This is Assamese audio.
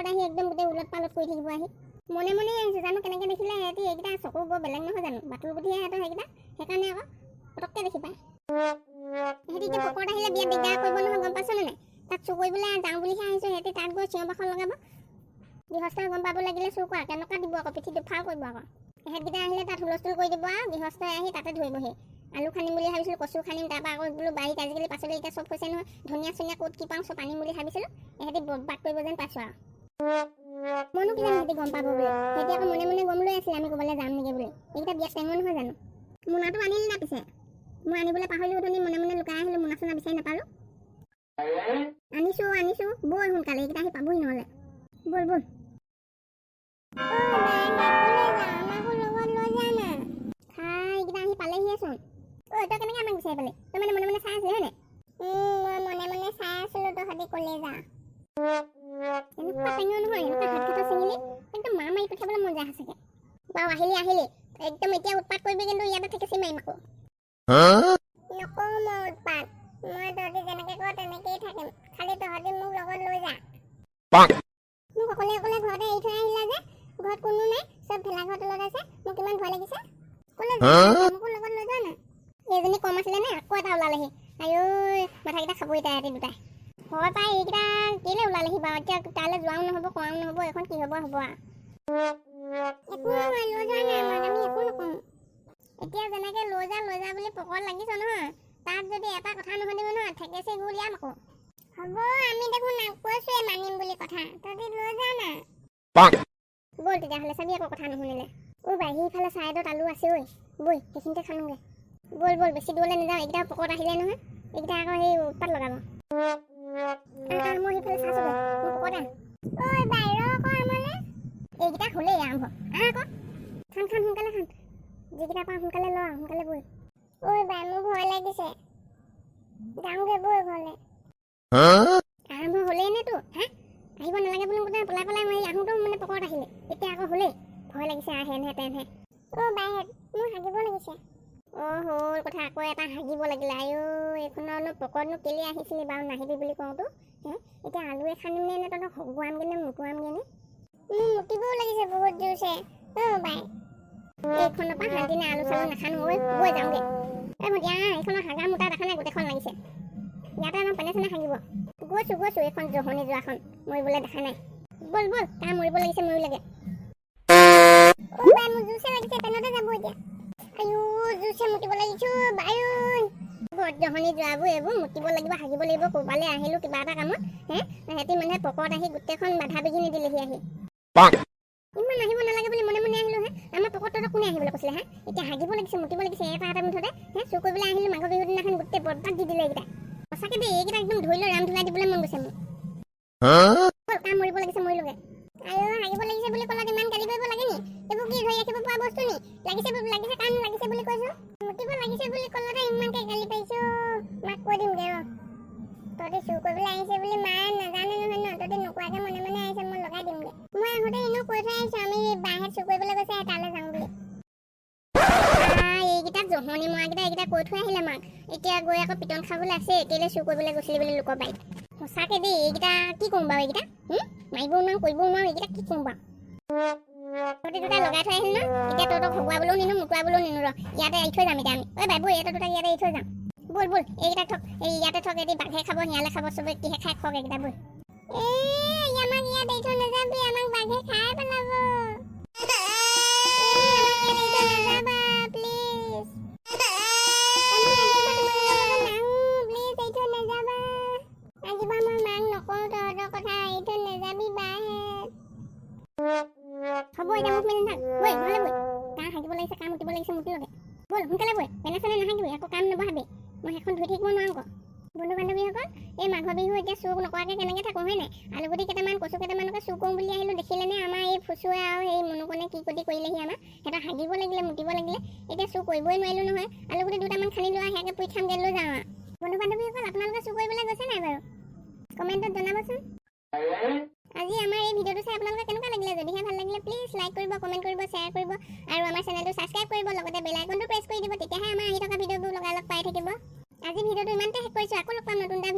পকৰত আহি একদম গোটেই ওলট পালট কৰি থাকিব আহি। মনে মনে আহিছোঁ, জানো কেনেকৈ দেখিলে সিহঁতি। এইকেইটা চকু বৰ বেলেগ নহয় জানো? বাটুল বুদ্ধিহে সিহঁতৰ সেইকেইটা, সেইকাৰণে আকৌ পটককৈ দেখি পায় সিহঁতি। এতিয়া পকৰত আহিলে বিয়াত দিগদাৰ কৰিব নহয়, গম পাইছনে নাই? তাত চুৰ কৰিবলৈ যাওঁ বুলিহে আহিছোঁ, সিহঁতি তাত গৈ চিঞৰ বাখৰ লগাব। গৃহস্থই গম পাব লাগিলে চুৰ কৰা কেনেকুৱা দিব আকৌ, পিঠি দুফাল কৰিব আকৌ। এহেঁতকেইটা আহিলে তাত হুলস্থুল কৰি দিব আৰু গৃহস্থই আহি তাতে ধৰিবহি। আলু খান্দিম বুলি ভাবিছিলোঁ, কচু খান্দিম, তাৰপৰা আকৌ বোলো বাৰীত আজিকালি পাচলি এতিয়া চব হৈছে নহয়, ধনিয়া চনিয়া ক'ত কি পাওঁ চব আনিম বুলি ভাবিছিলোঁ। এহেঁতি বৰবাদ কৰিব যেন পাইছোঁ আৰু। মইনো কি জানো সিহঁতি গম পাব বুলি? সিহঁতি আকৌ মনে মনে গম লৈ আছিলে আমি ক'ৰবালৈ যাম নেকি বুলি। এইকেইটা বিয়াত টেঙৰ নহয় জানো? মোনাটো আনিলি না পিছে? মই আনিবলৈ পাহৰিলোঁ। অথনি মনে মনে লুকাই আহিলোঁ, মোনা চোনা বিচাৰি নাপালোঁ। আনিছোঁ আনিছোঁ, ব'ল সোনকালে, এইকেইটা আহি পাবহি নহ'লে। ব'ল ব'ল। ঐ বাই, কলৈ যাওঁ? আমাকো লগত লৈ যা না। খাই এইকেইটা আহি পালেহিয়েচোন। ঐ, তই কেনেকৈ আমাক বিচাৰি পালি? তই মানে মনে মনে চাই আছিলি, হয়নে? মই মনে মনে চাই আছিলোঁ তহঁতি ক'লে যা। এনেকুৱা টেঙৰ নহয়, এনেকুৱা হাত ঘাটৰ চিঙিলি, একদম মাৰ মাৰি পঠিয়াবলৈ মন যায় সঁচাকৈ। বাৰু, আহিলি আহিলি, একদম এতিয়া উৎপাত কৰিবি কিন্তু ইয়াতে থেকেচি মাৰিম আকৌ। নকৰোঁ মই উৎপাত। মই তহঁতি যেনেকৈ ক তেনেকেই থাকিম, খালি তহঁতি মোক লগত লৈ যা। মোক অকলে অকলে ঘৰতে এৰি থৈ আহিলা যে, ঘৰত কোনো নাই, চব ভেলাঘৰ তলত আছে। মোক কিমান ভয় লাগিছে। ক'লে মোকো লগত লৈ যোৱা না। এইজনী কম আছিলে নে? আকৌ এটা ওলালেহি। আইঐ, মাথাকেইটা খাবই তাই। ৰাতি দুটাই হয় পাই। এইকেইটা কেলৈ ওলালেহি বাৰু? এতিয়া তালৈ যোৱাও নহ'ব, কোৱাও নহ'ব। এখন কি হ'ব হ'ব আৰু। একো নহয়, লৈ যোৱা নাই আমাক, আমি একো নকওঁ। এতিয়া যেনেকৈ লৈ যা লৈ যা বুলি পকৰত লাগিছ নহয়, তাত যদি এটা কথা নুশুনিব নহয়, ঠেকেচি গুলিয়াম আকৌ। হ'ব, আমি দেখোন কৈছোৱে মানিম বুলি কথা, তহঁতি লৈ যা না। ব'ল তেতিয়াহ'লে, চাবি আকৌ কথা নুশুনিলে। অ' বাই, সেইফালে ছাইডত আলু আছে ঐ, বৈ সেইখিনিতে খানোগৈ। ব'ল ব'ল, বেছি দূৰলৈ নাযাওঁ। এইকেইটা পকৰত আহিলে নহয়, এইকেইটা আকৌ সেই উৎপাত লগাব। আহ, মই সেইফালে চাইছোগৈ, মোৰ পকৰত আহ। ঐ বাই, ৰ আকৌ আমালে। এইকেইটা হ'লেই আৰম্ভ। আহ আকৌ, খান খান, সোনকালে খান। যিকেইটা পাওঁ সোনকালে ল, সোনকালে বৈ। ঐ বাই, মোৰ ভয় লাগিছে, যাওঁগে বৈ ঘৰলে। আৰম্ভ হ'লেই নে তোৰ? হা, আহিব নালাগে বুলি গোটেই পলাই পলাই মই আহোঁতেও মানে পকৰত আহিলে, এতিয়া আকৌ হ'লেই। ভয় লাগিছে আহেনহে তেনহে। অ' বাইহেঁত, মোৰ হাগিব লাগিছে। অ' হ'ল কথা, আকৌ এটা হাগিব লাগিলে। আইঅ, এইখনৰনো পকৰতনো কেলৈ আহিছিলি বাৰু নাহিবি বুলি কওঁতো? হে, এতিয়া আলুৱে খান্দিম নে তহঁতক হগুৱামগৈ নে মুটুৱামগৈ নে? মোৰ মুতিবও লাগিছে বহুত জোৰছে। অ' বাই, এইখনৰ পৰা শান্তি নাই। আলু চালু নাখানো ঐ, বৈ যাওঁগে। এই ভণ্টি আহ, এইখনৰ হাগা মুতা দেখা নাই, গোটেইখন লাগিছে ইয়াতে। আমাৰ পেনে চেনে হাগিব। গৈছোঁ গৈছোঁ, এইখন জহনি যোৱাখন মৰিবলৈ দেখা নাই। ব'ল ব'ল, তাৰ মৰিব লাগিছে, মৰিব লাগে। অ' বাই, মোৰ জোৰছে লাগিছে, পেনতে যাব এতিয়া। আইও, জোৰছে মুতিব লাগিছো বাই ঐ। ঘৰত জহনি যোৱাবোৰ এইবোৰ, মুতিব লাগিব, হাগিব লাগিব। ক'ৰবালৈ আহিলোঁ কিবা এটা কামত হে, সিহঁতি মানে পকৰত আহি গোটেইখন বাধা বিঘিনি দিলেহি আহি। ইমান আহিব নালাগে বুলি মনে মনে আহিলোঁ হে। আমাৰ পকৰত তহঁতক কোনে আহিবলৈ কৈছিলে? হে, এতিয়া হাগিব লাগিছে, মুতিব লাগিছে এটা এটা মুঠতে। হে, চুৰ কৰিবলৈ আহিলোঁ মাঘৰ বিহুৰ দিনাখন, গোটেই বৰবাদ দি দিলে এইকেইটা। সঁচাকৈ দেই, এইকেইটা একদম ধৰি লৈ ৰাম ধুলাই দিবলৈ মন গৈছে মোৰ। ব'ল, কাম মৰিব লাগিছে, মৰিলোগে। আইঅ, হাগিব লাগিছে বুলি ক'লত ইমান গালি পাৰিব লাগে নি? এইবোৰ কি ধৰি ৰাখিব পৰা বস্তু নি? লাগিছে লাগিছে, কাম লাগিছে বুলি কৈছো, মুতিব লাগিছে বুলি ক'লতে ইমানকে গালি পাৰিছো। মাক কৈ দিমগে। অ, তহঁতি চুৰ কৰিবলৈ আহিছে বুলি মায়ে নাজানে নহয় ন? তহঁতি নোকোৱাকে মনে মনে আহিছে, মই লগাই দিমগে। মই আহোঁতে এনেও কৈ থৈ আহিছো, আমি বাহেত চুৰ কৰিবলৈ গৈছে, তালৈ যাওঁ বুলি। এইকেইটা জহনি মৰাকেইটা, এইকেইটা কৈ থৈ আহিলে মাক। এতিয়া গৈ আকৌ পিটন খাবলৈ আছে, কেলৈ চুৰ কৰিবলৈ গৈছিলি বুলি লোকৰ বাৰীত। সঁচাকে দেই, এইকেইটা কি ক'ম বাৰু? এইকেইটা মাৰিবও নোৱাৰো, কৰিবও নোৱাৰো। এইকেইটা কি ক'ম বাৰু? তহঁতি দুটা লগাই থৈ আহিল ন? এতিয়া তহঁতক হগুৱাবলৈও নিনো, মুটুৱাবলৈও নিনো। ৰ, ইয়াতে এৰি থৈ যাম এতিয়া আমি। ঐ বাবু, ইয়াতে দুটাক ইয়াতে এৰি থৈ যাম। ব'ল ব'ল, এইকেইটাক থক, এই ইয়াতে থক। এদি বাঘে খাব, শিয়ালে খাব, চবে কিহে খাই খক এইকেইটা। ব'ল। এই, আমাক ইয়াত এৰি থৈ নাযাবি, আমাক বাঘে খাই পেলাব। এই, আমাক ইয়াত এৰি থৈ নাযাবা, প্লিজ। আমি আজিৰ পৰা তোমালোকৰ লগত নাহো, প্লিজ এৰি থৈ নাযাবা। আজিৰ পৰা মই মাক নকওঁ তহঁতৰ কথা। এৰি থৈ নাযাবি বাহেত। হ'ব, এতিয়া মুখ মেলি নাথাক। বৈ ঘৰলৈ বৈ। কাৰ হাগিব লাগিছে, কাৰ মুতিব লাগিছে, মুতি লগে। ব'ল সোনকালে বৈ, পেনে চেনে নাহাগিবি, আকৌ কাম নবঢ়াবি। মই সেইখন ধুই থাকিব নোৱাৰোঁ আকৌ। বন্ধু বান্ধৱীসকল, এই মাঘৰ বিহু এতিয়া চুৰ নকৰাকৈ কেনেকৈ থাকোঁ, হয় নাই? আলুগুটি কেইটামান, কচু কেইটামানকে চুৰ কৰোঁ বুলি আহিলোঁ, দেখিলেনে আমাৰ এই ফুচুৱে আৰু সেই মুনুকণে কি কটি কৰিলেহি আমাক? সিহঁতক হাগিব লাগিলে, মুতিব লাগিলে, এতিয়া চুৰ কৰিবই নোৱাৰিলোঁ নহয়। আলুগুটি দুটামান খান্দিলোঁ আৰু সেয়াকে পুৰি খামগৈ, লৈ যাওঁ আৰু। বন্ধু বান্ধৱীসকল, আপোনালোকে চুৰ কৰিবলৈ গৈছে নাই বাৰু? কমেণ্টত জনাবচোন। আজি আমাৰ এই ভিডিঅ'টো চাই আপোনালোকৰ কেনেকুৱা লাগিলে? যদিহে ভাল লাগিলে, প্লিজ লাইক কৰিব, কমেণ্ট কৰিব, শ্বেয়াৰ কৰিব আৰু আমাৰ চেনেলটো ছাবস্ক্ৰাইব কৰিব। লগতে বেল আইকনটো প্ৰেছ কৰি দিব, তেতিয়াহে আমাৰ আহি থকা ভিডিঅ'বোৰ লগালগ পাই থাকিব। আজি ভিডিঅ'টো ইমানতে শেষ কৰিছোঁ। আকৌ লগ পাম নতুন এটা।